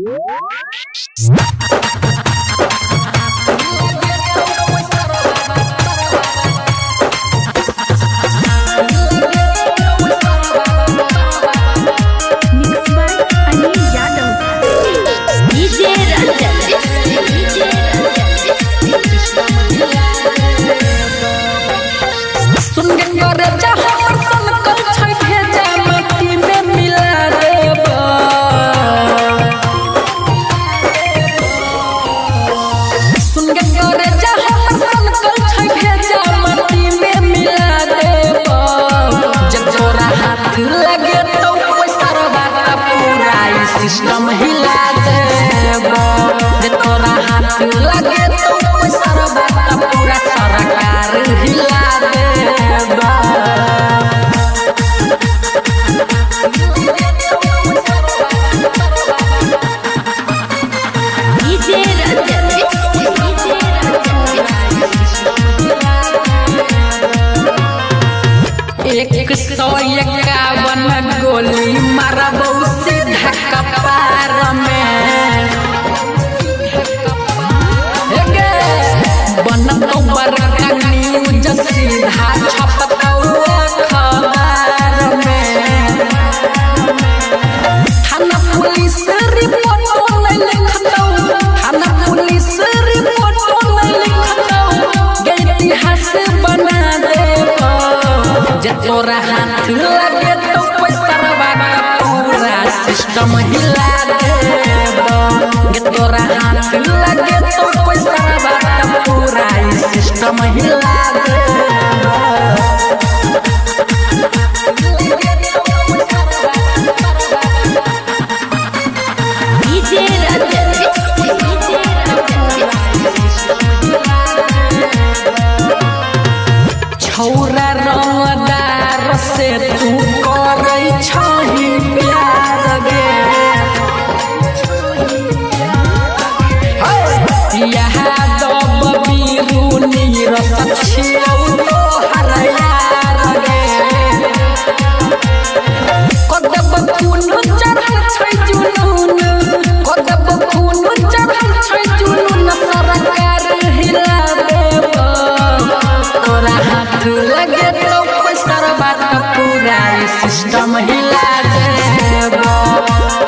Mix by Anil Yadav. DJ Ranjan. DJ सुन गे करे जहाँ सन कल छै भेजा माटी में मिला देब। सुन गे करे जहाँ सन कल छै भेजा माटी में मिला देब। जब तोरा हाथ लगे तो पैसा बात पूरा ई सिस्टम हिला देब। जे तोरा हाथ लगे तो पैसा बात पूरा सरकार हिला देब। DJ Ranjan. DJ 151 गोली मारबौ सीधा कपार में। हे गे, बनतौ बड़का न्यूज सीधा छपतौ अखबार में। थाना पुलिस रिपोर्ट नहीं लिखतौ, थाना पुलिस रिपोर्ट नहीं लिखतौ, गे इतिहास बना देबौ। जे तोरा हाथ लगे तो पैसा पूरा सिस्टम हिला देबौ। गे तोरा हाथ लगे तो पैसा पूरा सिस्टम हिला देबौ। DJ Ranjan. DJ छौरा रंगदार से तू करै छही प्यार गे। यादव बीरू नीरस छियौ तोहर यार गे। कदब खून चढ़ल छै जुनून, कदब खून चढ़ल छै जुनून, सरकार हिला देब। तोरा हाथ लगे तो पैसा बात पूरा ई सिस्टम हिला देब।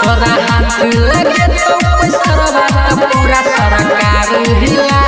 तोरा हाथ लगे तो पैसा बात पूरा सरकार हिला